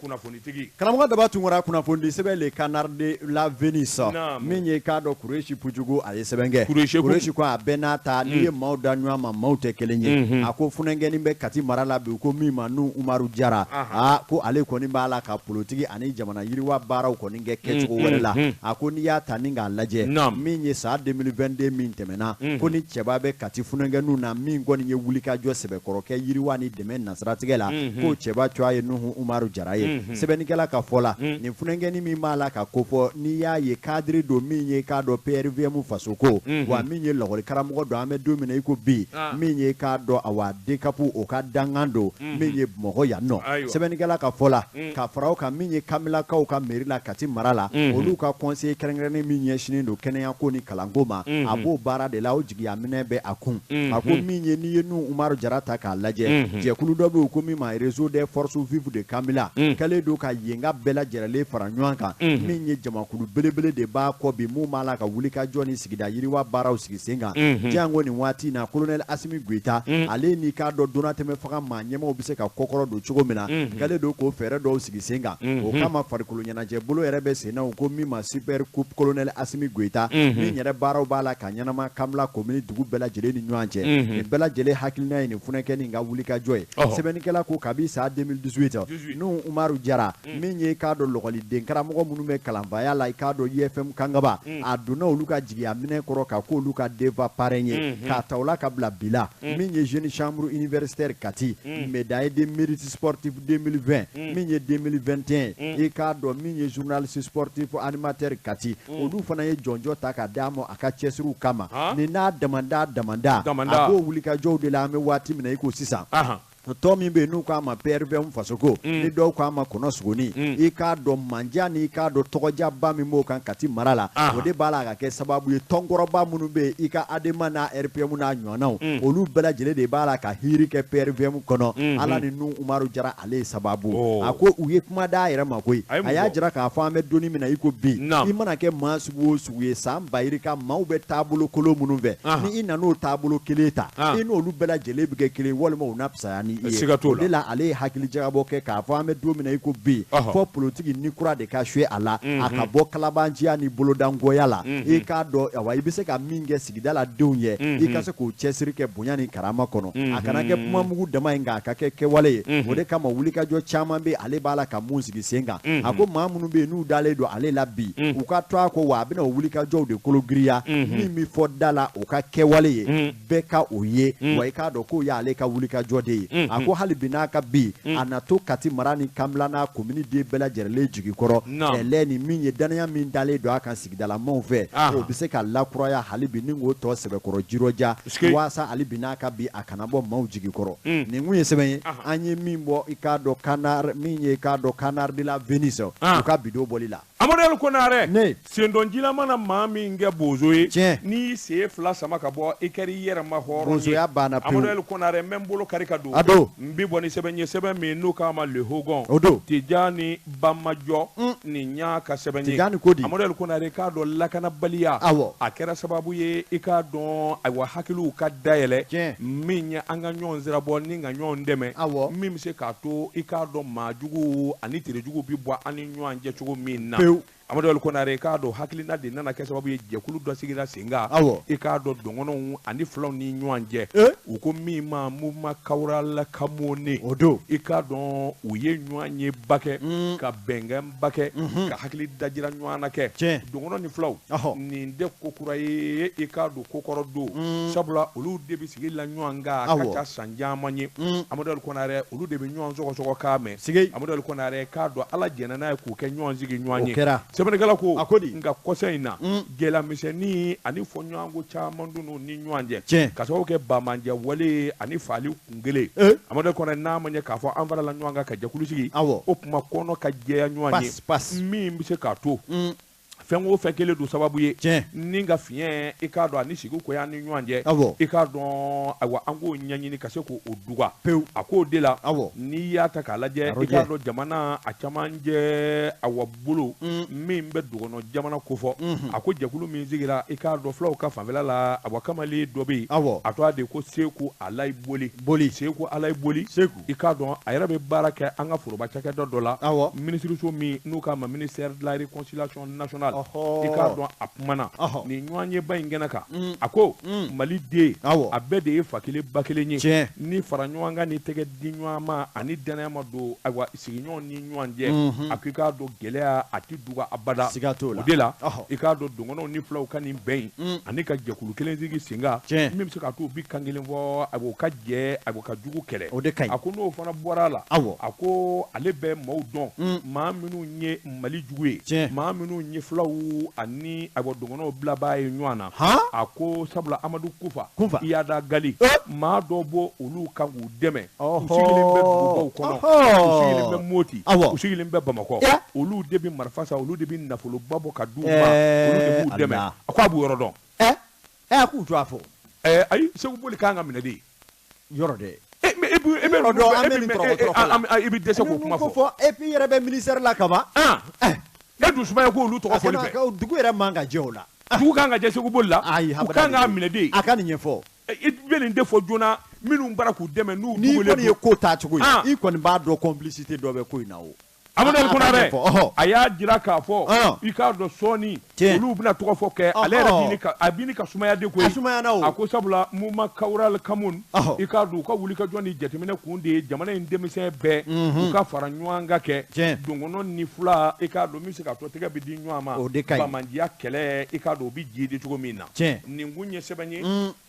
kunnafonitigi. Karamɔgɔ Daba Tunkara, kunnafonidi sɛbɛn Le Canard de la Venise, min ye k'a dɔn Kuresi Pujugu, a ye sɛbɛn kɛ. Kuresi ko a bɛɛ n'a ta, n'i ye maaw da ɲɔgɔn ma, maaw tɛ kelen ye. A ko funankɛnin bɛ Kati mara la bi, ko min ma Nuhu Umaru Jara, aa ko ale kɔni b'a la ka politiki ani jamana yiriwa baaraw kɔni kɛ kɛcogo wɛrɛ la. A ko n'i y'a ta ni k'a lajɛ, min ye san 2022 min tɛmɛna, ko ni cɛba bɛ Kati funankɛninw na min kɔni ye wulikajɔ sɛbɛkɔrɔ kɛ yiriwa ni dɛmɛ nasiratigɛ la, k'o cɛba tɔgɔ ye Nuhu Umaru Jara ye. Sɛbɛnnikɛla ka fɔ la, nin funankɛnin min b'a la ka kofɔ, n'i y'a ye cadre don min ye k'a dɔn PRVM fasoko, wa min ye lakɔli karamɔgɔ don, an bɛ don min na i ko bi, min ye k'a dɔn awa DCAP o ka dankan don min ye Bamakɔ yan nɔ. Sɛbɛnnikɛla ka fɔ la, ka fara o kan, min ye Kamilakaw ka mairie la Kati mara la, olu ka conseiller kɛrɛnkɛrɛnnen min ɲɛsinnen don kɛnɛyako ni kalanko ma, a b'o baara de la, o jigiya minɛ bɛ a kun. A ko min ye, n'i ye Nuhu Umaru Jara ta k'a lajɛ, jɛkulu dɔ bɛ yen ko min ma Réseau des forces vives de Kamila, kɛlen don ka yenka bɛɛ lajɛlen fara ɲɔgɔn kan, min ye jamakulu belebele de b'a kɔ bi, mun b'a la ka wulikajɔ ni sigida yiriwa baaraw sigi sen kan. Jango nin waati in na, colonel Asimi Goyita, ale n'i k'a dɔn donnatɛmɛ fanga maa ɲɛmaaw bɛ se ka kɔkɔrɔ don cogo min na, kɛlen don k'o fɛɛrɛ dɔw sigi sen kan. O kama farikolo ɲɛnajɛ bolo yɛrɛ bɛ sen na, u ko min ma Super Coupe colonel Asimi Goyita, min yɛrɛ baaraw b'a la ka ɲɛnama Kamila commune dugu bɛɛ lajɛlen ni ɲɔgɔn cɛ. Nin bɛɛ lajɛlen hakilina ye nin funankɛnin ka wulikajɔ ye. Sɛbɛnnikɛla ko kabi san 2018, Nuhu Umaru Jara, min ye k'a dɔn lɔgɔliden karamɔgɔ minnu bɛ kalanfaya la, i k'a dɔn IFM Kangaba, a donna olu ka jigiya minɛ kɔrɔ ka k'olu ka DEVA parrain ye, k'a ta o la ka bila bi la, min ye jeune chambre universitaire Kati, médaille de mérite sportif 2020, min ye 2021, i k'a dɔn min ye journaliste sportif animateur Kati, olu fana ye jɔnjɔ ta ka d'a ma a ka cɛsiriw kama. Nin n'a damanda a b'o wulikajɔw de la an bɛ waati min na i ko sisan. Tɔn min bɛ yen n'u k'a ma PRVM fasoko, ni dɔw k'a ma kɔnɔ suguni, i k'a dɔn manja ni i k'a dɔn tɔgɔjaba min b'o kan Kati mara la, o de b'a la ka kɛ sababu ye tɔnkɔrɔba minnu bɛ yen, i ka ADEMA n'a RPM n'a ɲɔgɔnnaw, olu bɛɛ lajɛlen de b'a la ka hiiri kɛ PRVM kɔnɔ. Ala ni Nuhu Umaru Jara ale ye sababu. A ko u ye kuma d'a yɛrɛ ma koyi, a y'a jira k'a fɔ an bɛ donni min na i ko bi, i mana kɛ maa sugu o sugu ye, san bayirika maaw bɛ taabolo kolon minnu fɛ, ni i nan'o taabolo kelen ta, i n'olu bɛɛ lajɛlen bɛ kɛ kelen walima u na fisaya ni i ye. O de la ale ye hakili jagabɔ kɛ k'a fɔ an bɛ don min na i ko bi, fɔ politiki ni kura de ka suye a la, a ka bɔ kalabanciya ni bolodangoya la. I k'a dɔn awa i bɛ se ka min kɛ sigida la denw ye, i ka se k'o cɛsiri kɛ bonya ni karama kɔnɔ, a kana kɛ kuma mugu dama ye, nka a ka kɛ kɛwale ye. O de kama wulikajɔ caman bɛ ale b'a la ka mun sigi sen kan. A ko maa minnu bɛ yen n'u dalen don ale la bi, u ka to a kɔ, wa a bɛna o wulikajɔw de kologiriya, min bɛ fɔ da la o ka kɛwale ye, bɛɛ ka o ye, wa i k'a dɔn k'o y'ale ka wulikajɔ de ye. A ko hali bi n'a ka bi, a na to Kati mara ni Kamila n'a komini den bɛɛ lajɛlen jigi kɔrɔ, ɛlɛ ni min ye danaya min dalen don a kan sigidalamaw fɛ, o bɛ se ka lakuraya hali bi ni k'o tɔ sɛbɛkɔrɔ jirɔja, waasa hali bi n'a ka bi a kana bɔ maaw jigi kɔrɔ. Nin kun ye sɛbɛn ye an ye min bɔ i k'a dɔn Canard, min ye i k'a dɔn Canard de la Venise, u ka bidon bɔli la. Amadu Konare, sendonjila mana maa min kɛ bozo ye, n'i sen fila sama ka bɔ, i kɛra i yɛrɛ ma hɔrɔn ye. Bozoya banna pewu. Amadu Konare, n bɛ n bolo kari ka don. A don. N bɛ bɔ ni sɛbɛn ye, sɛbɛn min n'u k'a ma Le Hogon. O don. Tijani Bamajɔ, nin y'a ka sɛbɛn ye. Tijani ko di? Amadu Konare, k'a dɔn lakanabaliya. Awɔ. A kɛra sababu ye, i k'a dɔn ayiwa hakiliw ka dayɛlɛ. Tiɲɛ. Min ye an ka ɲɔgɔn sirabɔ ni ka ɲɔgɔn dɛmɛ. Awɔ. Min bɛ se k'a to i k'a dɔn maajugu ani terejugu bɛ bɔ an ni ɲɔgɔn cɛ cogo min na. Pewu. Amadu Konare, k'a dɔn hakilina de nana kɛ sababu ye jɛkulu dɔ sigira sen kan. Awɔ. I k'a dɔn dɔngɔnɔw ani filaw ni ɲɔgɔn cɛ. U ko min ma mouvement Kawurala Kamone. O don. I k'a dɔn u ye ɲɔgɔn ye ba kɛ, ka bɛnkan ba kɛ, ka hakili dajira ɲɔgɔn na kɛ. Tiɲɛ. Dɔngɔnɔ ni filaw, nin tɛ ko kura ye, i k'a dɔn ko kɔrɔ don. Sabula olu de bɛ sigi la ɲɔgɔn kan a ka ca san caman ye. Amadu Konare, olu de bɛ ɲɔgɔn sɔgɔsɔgɔ k'a mɛn. Sigi. Amadu Konare, k'a dɔn Ala jɛnna n'a ye k'u kɛ ɲɔgɔn sigi ɲɔgɔn ye. O kɛra. Sɛbɛnnikɛla ko, a ko di? Nka kɔsa in na, gɛlɛyamisɛnnin ani fɔɲɔgɔnko caman donn'u ni ɲɔgɔn cɛ. Tiɲɛ. Ka sababu kɛ bamanjɛ wale ani faali kun kelen. Amadu Konare, n'a ma ɲɛ k'a fɔ an farala ɲɔgɔn kan ka jɛkulu sigi. Awɔ. O tuma kɔnɔ ka jɛya ɲɔgɔn ye. Pas. Min bɛ se k'a to. Fɛn o fɛn kɛlen don sababu ye ni ka fiɲɛ i k'a dɔn ani sigi ko y'an ni ɲɔgɔn cɛ i k'a dɔn ayiwa an k'o ɲɛɲini ka se k'o duga pewu. A k'o de la n'i y'a ta k'a lajɛ i k'a dɔn jamana a camancɛ awa bolo min bɛ dɔgɔnɔ jamana kofɔ. A ko jɛkulu min sigira i k'a dɔn fulaw ka fanfɛla la awa kamalen dɔ bɛ yen a tɔgɔ de ko Seku Alayi Boli Seku Alayi Boli Seku i k'a dɔn a yɛrɛ bɛ baara kɛ an ka foroba cakɛda dɔ la minisiriso min n'u k'a ma ministère de la réconciliation nationale. I k'a dɔn a kumana nin ɲɔgɔnyeba in kɛnɛ kan. A ko Mali den a bɛɛ de ye fa kelen ba kelen ye. Ni fara ɲɔgɔn kan ni tɛgɛ di ɲɔgɔn ma ani dannaya ma don ayiwa sigiɲɔgɔn ni ɲɔgɔn cɛ, a ko i k'a dɔn gɛlɛya a tɛ duga abada. Siga t'o la. O de la i k'a dɔn dɔgɔnɔw ni fulaw ka nin bɛn in ani ka jɛkulu kelen sigi sen kan min bɛ se k'a to u bɛ kan kelen fɔ ayiwa u ka jɛ ayiwa ka jugu kɛlɛ. O de ka ɲi. A ko n'o fana bɔra a la, a ko ale bɛ maaw dɔn maa minnu ye Mali jugu ye, maa minnu ye fulaw ani ayiwa dɔgɔnɔw bilabaa ye ɲɔgɔn na. A ko sabula Amadu Kufa Iyad Ag Ghali maa dɔ b'o olu kan k'u dɛmɛ. U sigilen bɛ dugubaw kɔnɔ, u sigilen bɛ Moti, u sigilen bɛ Bamakɔ. Olu de bɛ marifa san, olu de bɛ nafoloba bɔ ka d'u ma, olu de b'u dɛmɛ. A ko a b'u yɔrɔ dɔn. A k'u to a fɔ. Ayi, Seku Boli kan ka minɛ de. Yɔrɔ dɛ. I bɛ dɛsɛ k'o kuma fɔ. Et puis i yɛrɛ bɛ ministère la kaban. E dun sumaya ko olu tɔgɔ fɔli fɛ. Dugu yɛrɛ man ka jɛ o la. Dugu kan ka jɛ Seku Boli la. Ayi, u kan k'a minɛ de. A ka nin ɲɛfɔ. I bɛ nin de fɔ joona minnu bara k'u dɛmɛ n'u dugulen don. N'i kɔni ye ko taa cogo ye, i kɔni b'a dɔn complicité dɔ bɛ ko in na o. Amadu Konare a y'a jira k'a fɔ i k'a dɔn sɔɔni olu bɛna tɔgɔ fɔ kɛ ale yɛrɛ a bɛ ka sumaya de koyi. A ko sabula Mouvement Kawral Kamun i k'a dɔn u ka wulikajɔ ni jateminɛ kun de ye jamana in denmisɛn bɛɛ u ka fara ɲɔgɔn kan kɛ dɔgɔnɔ ni fula i k'a dɔn min se k'a to tɛgɛ bɛ di ɲɔgɔn ma bamandiya kɛlɛ i k'a dɔn o bɛ jidi cogo min na. Nin kun ye sɛbɛn ye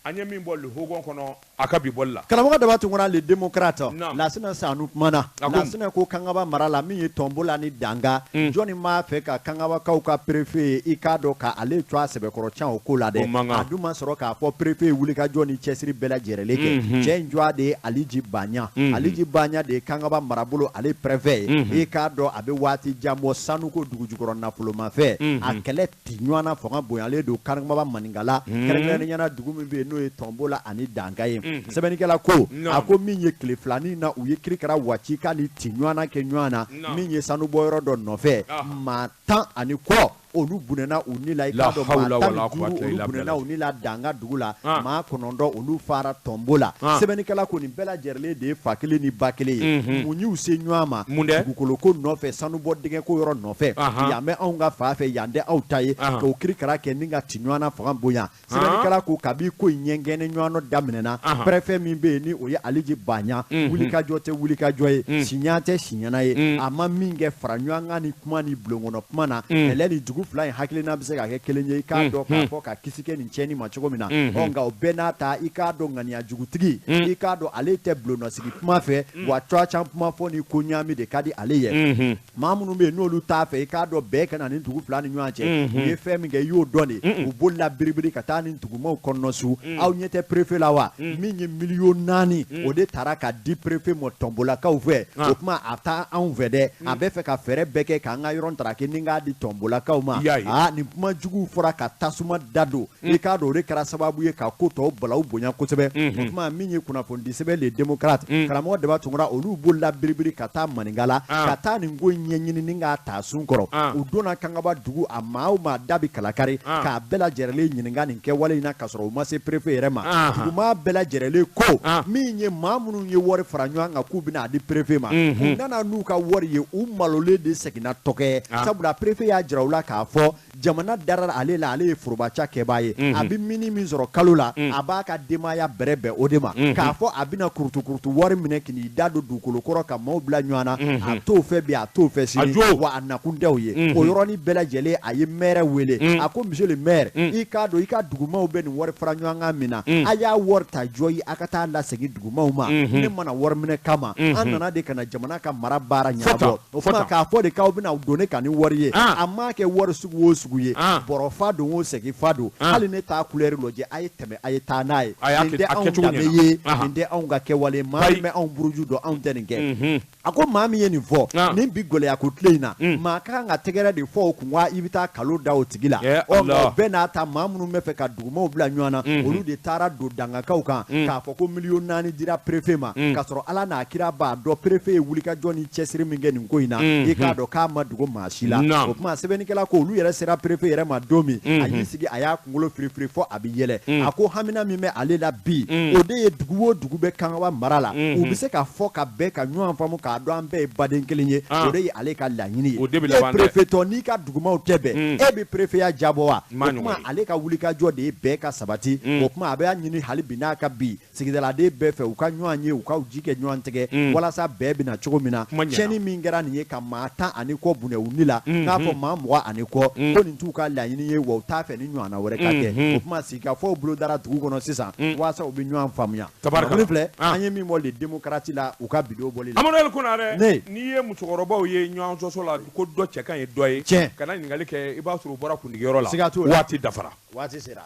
an ye min bɔ Le Hogon kɔnɔ a ka bi bɔli la. Karamɔgɔ Daba Tunkara Le Démocrate Lasina Sanu kumana. Lasina ko Kangaba mara la min ye Tɔnbola ni Danga jɔnni m'a fɛ ka Kangabakaw ka préfet ye i k'a dɔn ka ale to a sɛbɛkɔrɔ can o ko la dɛ. A dun ma sɔrɔ k'a fɔ préfet ye wulikajɔ ni cɛsiri bɛɛ lajɛrɛlen kɛ. Cɛ in jɔa de ye Aliji Baɲa. Aliji Baɲa de ye Kangaba marabolo ale préfet ye. I k'a dɔn a bɛ waati jan bɔ sanuko dugujukɔrɔ nafolomafɛn. A kɛlɛ ti ɲɔgɔn na fanga bonyalen don Kangaba maninkala kɛrɛnkɛrɛnnenya la dugu min bɛ yen n'o ye Tɔnbola ani Danga ye. Sɛbɛnnikɛla ko a ko min ye tile filanin na u ye kirikara waci ka ni ti ɲɔgɔn na kɛ ɲɔgɔn na min ye sanubɔyɔrɔ dɔ nɔfɛ maa 10 ani kɔ olu bunɛna u ni la i k'a dɔn maa 15 olu bunɛna u ni la Danga dugu la maa 9 olu fara Tɔnbola. Sɛbɛnnikɛla ko nin bɛɛ lajɛrɛlen de ye fa kelen ni ba kelen ye. Mun y'u se ɲɔgɔn ma dugukolo ko nɔfɛ sanubɔ dingɛ ko yɔrɔ nɔfɛ yan bɛ anw ka fa fɛ yan tɛ aw ta ye k'o kirikara kɛ ni ka ti ɲɔgɔn na fanga bonya. Sɛbɛnnikɛla ko kabi ko in ɲɛgɛnɛ ɲɔgɔn daminɛna préfet min bɛ yen ni o ye Aliji Baɲa wulikajɔ tɛ wulikajɔ ye siɲɛ tɛ siɲɛna ye a ma min kɛ fara ɲɔgɔn kan ni kuma ni bulonkɔnɔ kuma na kɛlɛ ni dugu fila in hakilina bɛ se ka kɛ kelen ye i k'a dɔn k'a fɔ ka kisi kɛ nin tiɲɛni ma cogo min na. Ɔ nka o bɛɛ n'a ta i k'a dɔn ŋaniya jugutigi i k'a dɔn ale tɛ bulonnasigi kuma fɛ wa coacan kuma fɔ ni ko ɲaami de ka di ale ye. Maa minnu bɛ yen n'olu t'a fɛ i k'a dɔn bɛɛ ka na ni dugu fila ni ɲɔgɔn cɛ u ye fɛn min kɛ i y'o dɔn de u bolila biribiri ka taa ni dugumaw kɔnɔna su. Aw ɲɛ tɛ préfet la wa min ye 4 millions o de taara ka di préfet ma Tɔnbolakaw fɛ. O tuma a taa anw fɛ dɛ a bɛ fɛ ka fɛɛrɛ bɛɛ kɛ k'an ka yɔrɔ taraki ni k'a di Tɔnbolakaw ma. Aa nin kuma juguw fɔra ka tasuma da don i k'a dɔn o de kɛra sababu ye ka ko tɔw balawu bonya kosɛbɛ. O tuma min ye kunnafonidi sɛbɛn Le Démocrate karamɔgɔ Daba Tunkara olu bolila biribiri ka taa Maninkala ka taa nin ko in ɲɛɲini ni k'a ta sun kɔrɔ. U donna Kangaba dugu a maa o maa da bɛ kalakari k'a bɛɛ lajɛrɛlen ɲininka nin kɛwale in na k'a sɔrɔ u ma se préfet yɛrɛ ma. Dugumaa bɛɛ lajɛrɛlen ko min ye maa minnu ye wari fara ɲɔgɔn kan k'u bɛna a di préfet ma u nana n'u ka wari ye u malolen de seginna tɔkɛ sabula préfet y'a jira u la k'a fɔ jamana dara ale la ale ye forobaca kɛbaa ye a bɛ mini min sɔrɔ kalo la a b'a ka denbaya bɛrɛ bɛn o de ma k'a fɔ a bɛna kurutukurutu wari minɛ k'i da don dugukolo kɔrɔ ka maaw bila ɲɔgɔn na a t'o fɛ bi a t'o fɛ sini wa a nakun tɛ o ye. O yɔrɔnin bɛɛ lajɛlen a ye maire wele a ko monsieur le maire i k'a dɔn i ka dugumaw bɛ nin wari fara ɲɔgɔn kan min na a y'a wari ta jɔ ye a ka taa lasegin dugumaw ma ne mana wari minɛ kama an nana de ka na jamana ka mara baara ɲɛnabɔ o fana k'a fɔ de k'aw bɛna don ne kan ni wari ye a m'a kɛ wari sugu o sugu ye bɔrɔ fa don o sɛgi fa don hali ne t'a couleur lajɛ a ye tɛmɛ a ye taa n'a ye nin tɛ anw danbe ye nin tɛ anw ka kɛwale maa min bɛ anw buruju dɔn anw tɛ nin kɛ. A ko maa min ye nin fɔ nin bi gɛlɛya ko tile in na, maa ka kan ka tɛgɛrɛ de fɔ o kun wa i bɛ taa kalo da o tigi la. Ɔ nka o bɛɛ n'a ta, maa minnu bɛ fɛ ka dugumaw bila ɲɔgɔn na, olu de taara don dangakaw kan k'a fɔ ko 4 miliyɔn dira préfet ma, k'a sɔrɔ Ala n'a kira b'a dɔn préfet ye wulikajɔ ni cɛsiri min kɛ nin ko in na, i k'a dɔn k'a ma dogo maa si la. O tuma sɛbɛnnikɛla ko olu yɛrɛ sera préfet yɛrɛ ma don min, a y'i sigi, a y'a kunkolo firifiri fɔ a bɛ yɛlɛ. A ko hamina min bɛ ale la bi, o de ye dugu o dugu bɛ Kangaba mara la, u bɛ se ka fɔ ka bɛn ka ɲɔgɔn faamu, k'a dɔn an bɛɛ ye baden kelen ye. O de ye ale ka laɲini ye. O de bɛ laban dɛ. E préfet tɔ, n'i ka dugumaw tɛ bɛn, e bɛ préfet jabɔ wa? O tuma ale ka wulikajɔ de ye bɛɛ ka sabati. O tuma a bɛ ɲini hali bi n'a ka bi sigidaladen bɛɛ fɛ, u ka ɲɔgɔn ye, u ka ji kɛ ɲɔgɔn tigɛ walasa bɛɛ bɛna cogo min na. Tiɲɛni min kɛra nin ye ka maa 10 ani kɔ bunɛ u ni la, k'a fɔ maa 20 ani kɔ, ko nin t'u ka laɲini ye, wa u t'a fɛ ni ɲɔgɔnna wɛrɛ ka kɛ. O tuma sigikafɔw bolodara dugu kɔnɔ sisan walasa u bɛ ɲɔgɔn faamuya. Kunnafoni filɛ an ye min bɔ Le Démocrate la, u ka vidéo bɔli la. Amadu El Konare, n'i ye musokɔrɔbaw ye ɲɔgɔn sɔsɔ la ko dɔ cɛ ka ɲi dɔ ye, tiɲɛ, kana ɲininkali kɛ, i b'a sɔrɔ u bɔra kundigiyɔrɔ la. Siga t'o la. Waati dafara. Waati sera.